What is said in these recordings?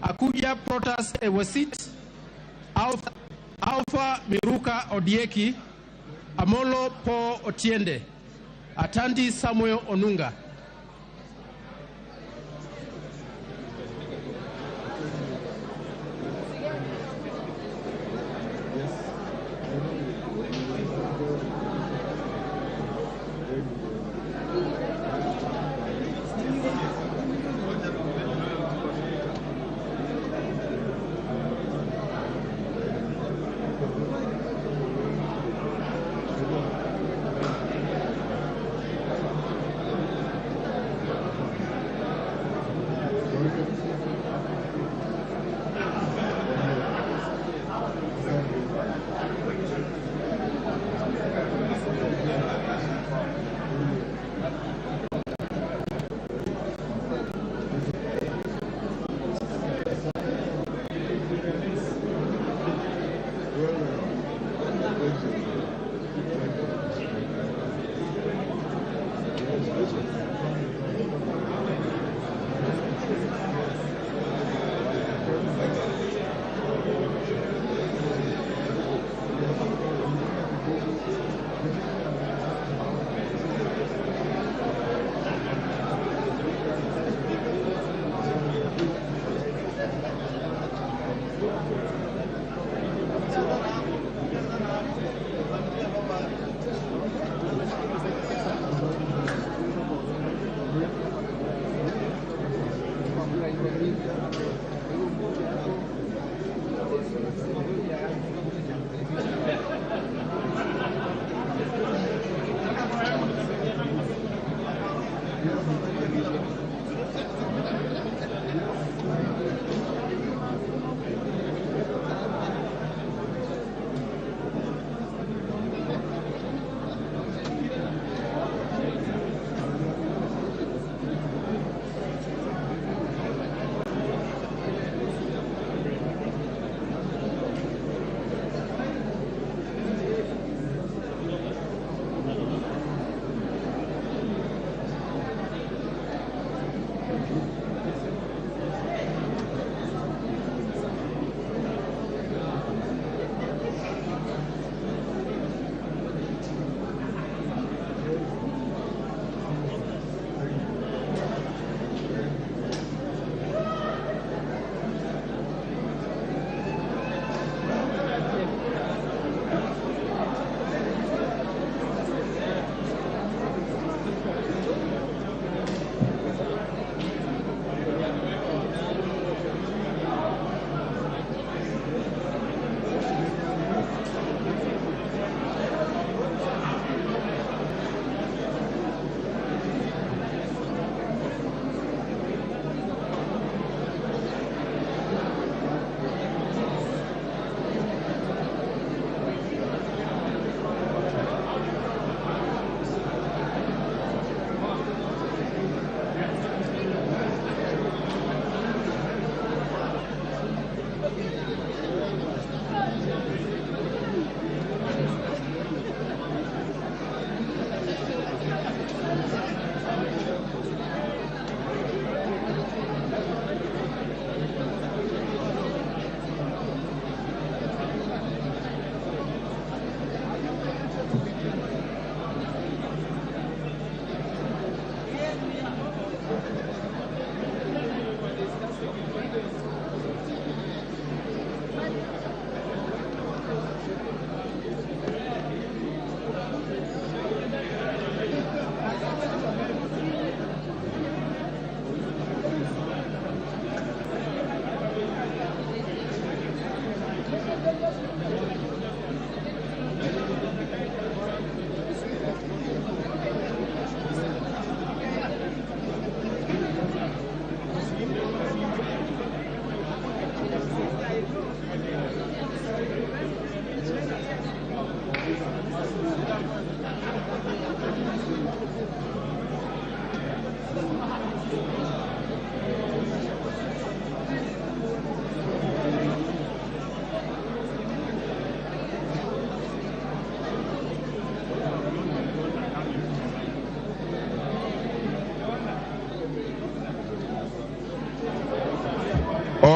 Akuja Protas Ewesit, Alpha, Alpha Miruka Odieki, Amolo Po Otiende, Atandi Samuel Onunga.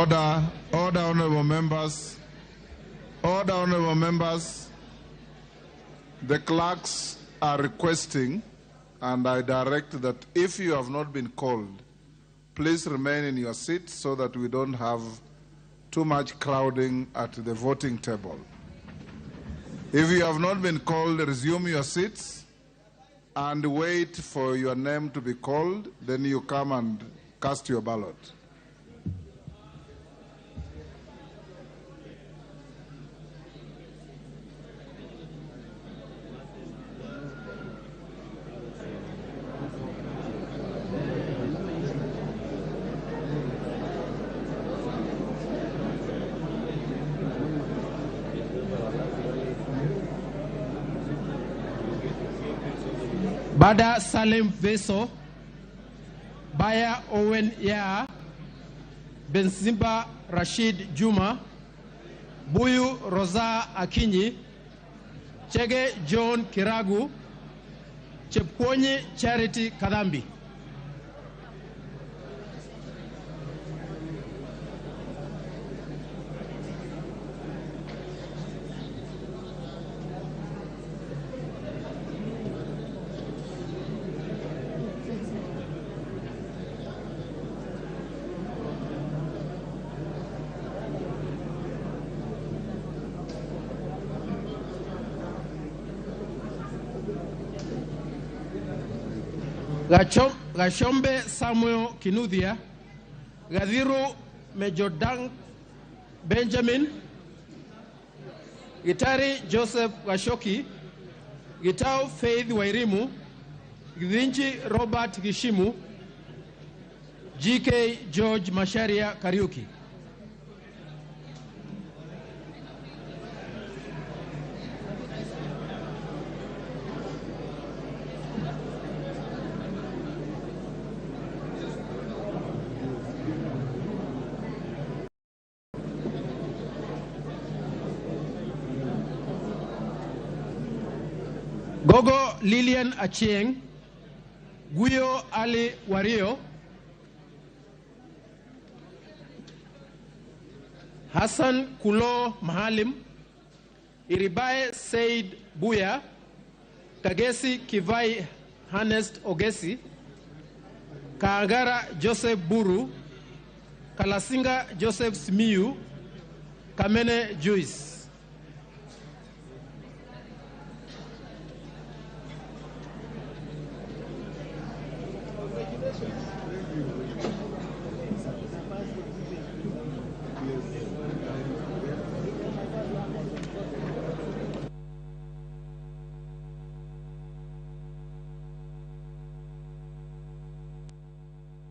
Order, order, honorable members. Order, honorable members. The clerks are requesting, and I direct that if you have not been called, please remain in your seat so that we don't have too much crowding at the voting table. If you have not been called, resume your seats and wait for your name to be called. Then you come and cast your ballot. Bada Salim Veso, Baya Owen Ya, Benzimba Rashid Juma, Buyu Rosa Akinyi, Chege John Kiragu, Chepkwonyi Charity Kadambi. Gashombe Samuel Kinuthia, Gathiru Mejodang Benjamin, Gitari Joseph Gashoki, Gitau Faith Wairimu, Githinji Robert Gishimu, GK George Macharia Kariuki. Gogo Lilian Achieng, Guyo Ali Wario, Hassan Kulo Mahalim, Iribae Said Buya, Kagesi Kivai Hanest Ogesi, Kaangara Joseph Buru, Kalasinga Joseph Simiyu, Kamene Joyce.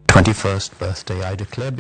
Twenty-first birthday, I declare.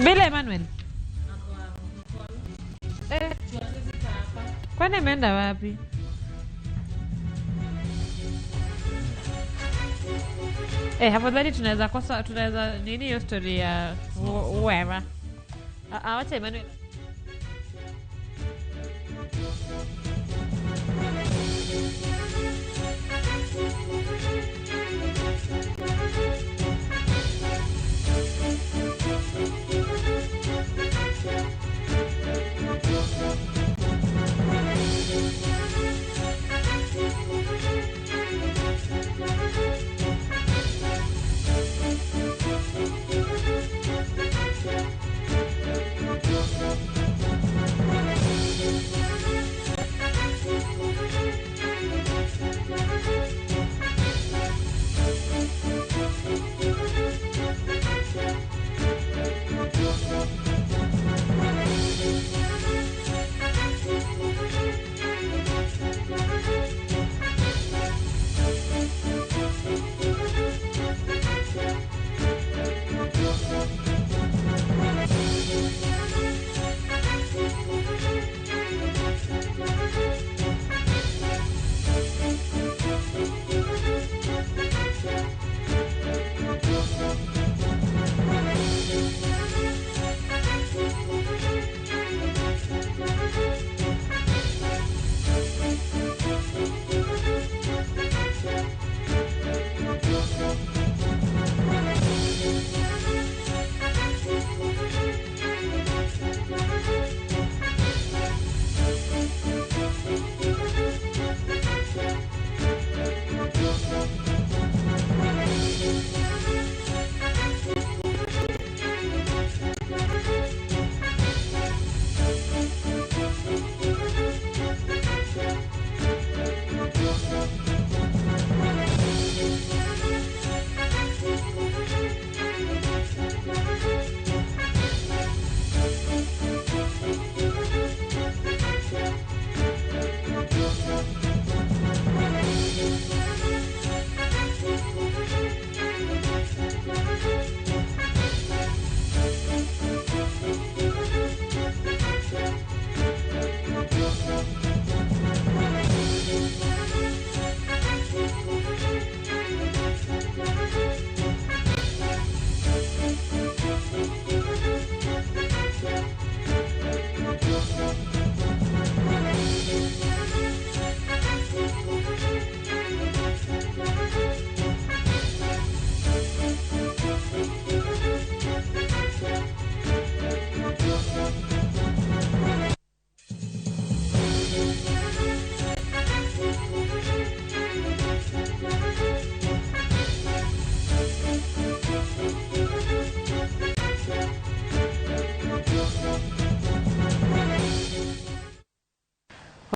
Bila Emmanuel. Kwani ameenda wapi? Afadhali tunaweza kosa, tunaweza nini hiyo story ya whoever. Awacha Emmanuel.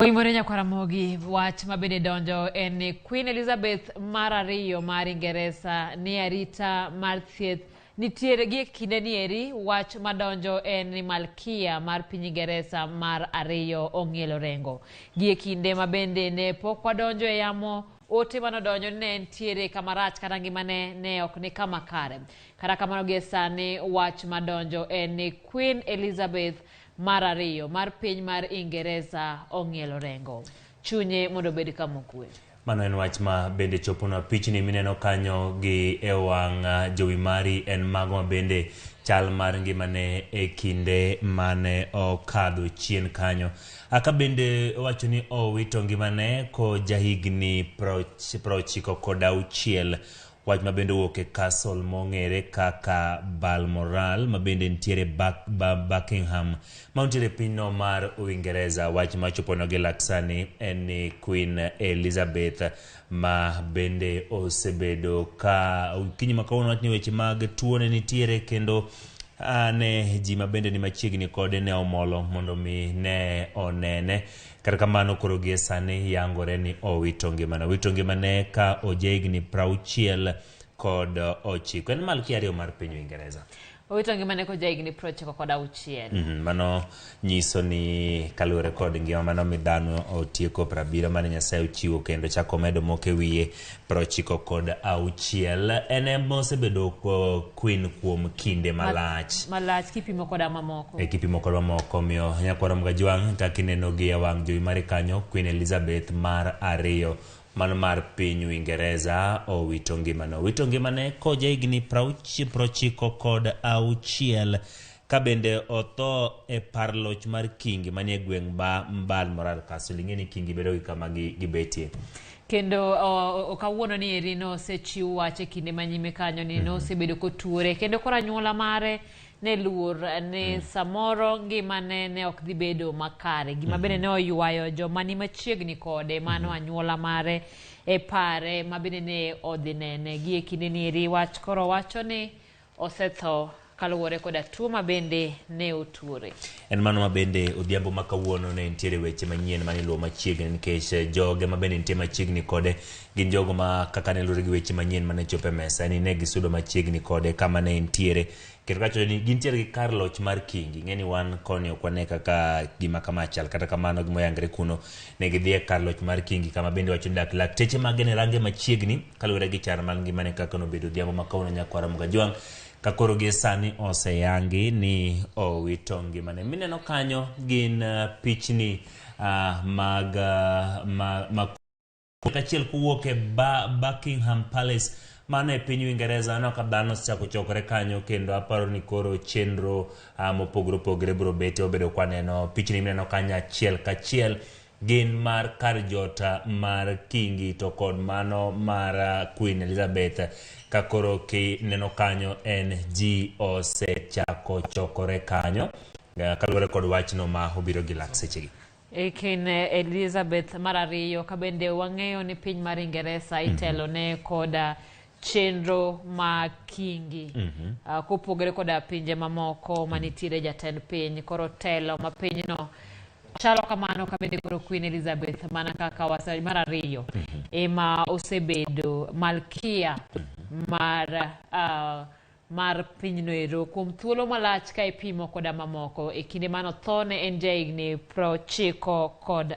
Oimore nyakwaramogi wach mabende donjo en ni Queen Elizabeth mar ariyo mar Ingeresa ni arita mar thieth nitiere gi e kinde nieri. Wach madonjo en ni malkia mar piny Ingeresa mar ariyo ong'ielo rengo gi e kinde ma bende ne pok wadonjo e yamo. Ote manodonjo ni ne entiere kama rach kata ngimane ne ok ni kama kare. Kata kamano, gie sani wach madonjo en ni Queen Elizabeth mar ariyo mar piny mar Ingeresa ong'ielo rengo. Chunye mondo obed kama okwe. Mano en wach ma bende choponwa. Pichni mineno kanyo gi e wang' jowi mari en mago ma bende chal mar ngimane e kinde mane okadho chien kanyo. Aka bende owacho ni owito ngimane ko jahigni 96. Wach ma bende owuok e castle mong'ere kaka Balmoral ma bende nitiere Buckingham ma nitiere pinyno mar Uingereza. Wach ma choponwa gi lak sani en ni Queen Elizabeth ma bende osebedo ka okinyi ma kawuono wach ni weche mag tuo ne nitiere kendo ne ji ma bende ni machiegni kode ne omolo mondo mi ne onene. Kata kamano, koro gie sani yangore ni owito ngimane. Owito ngimane ka ojahigni 69. En malkia ariyo mar piny Uingereza. Owito ngimane ko jahigni 96. Mano nyiso ni kaluwore kod ngima mano mi dhano otieko 70 mane Nyasaye ochiwo kendo chako medo moko e wiye 96. En ema osebedo queen kuom kinde malach. Malach kipimo koda mamoko. E kipimo kod mamoko. Omiyo nyakwara Mgajwang' kaka ineno gi e wang' jowi mari kanyo, Queen Elizabeth mar ariyo mano mar piny Uingereza owito ngimane. Owito ngimane koja higni 96 ka bende otho e par loch mar Kingi manie gweng' Balmoral Castle. Ing'e ni Kingi bedo gi kama gibetie. Kendo kawuono ni eri nosechiw wach e kinde manyime kanyo ni nosebedo kotuore kendo koro anyuola mare ne luor ni samoro ngimane ne ok dhi bedo makare. Gima bende ne oywayo joma ni machiegni kode, mano anyuola mare e pare ma bende ne odhi nene gi e kinde ni eri. Wach koro wacho ni osetho kaluwore koda tuo ma bende ne otuore. En mano ma bende odhiambo ma kawuono ne nitiere weche manyien mane iluwo machiegni nikech joge ma bende nitie machiegni kode gin jogo ma kaka ne luwore gi weche manyien mane chopo e mesa ni ne gisudo machiegni kode kama ne entiere kendo kawacho ni gintiere gi kar loch mar Kingi. Ing'e ni wan koni ok wane kaka gima kama chal. Kata kamano, gima oyangre kuno ne gidhi e kar loch mar Kingi kama bende wacho ni dak lakteche mage ne range machiegni kaluwore gi chal mar ngimane kaka nobedo odhiambo ma kawuono. Nyakwara Mgajwang' ka koro gie sani oseyangi ni owito ngimane. Mineno kanyo gin pichni mag ma kachiel kowuok e Buckingham Palace mano e piny Uingereza. Aneno ka dhano osechako chokore kanyo kendo aparo ni koro chenro mopogore opogore biro betie. Obedo kwaneno pichni mineno kanyo achiel kachiel gin mar kar jota mar Kingi to kod mano mar Queen Elizabeth. Ka koro kineno kanyo en ji osechako chokore kanyo kaluwore kod wachno ma obiro gi lak sechegi. E Queen Elizabeth mar ariyo, ka bende wang'eyo ni piny mar Ingeresa itelo ne koda chenro ma Kingi kopogore koda pinje mamoko manitiere jatend piny. Koro telo ma pinyno chalo kamano. Ka bende koro Queen Elizabeth mana kaka wase mar ariyo ema osebedo malkia mar pinyno ero kuom thuolo malach ka ipimo koda mamoko. E kinde manothone en jahigni 98.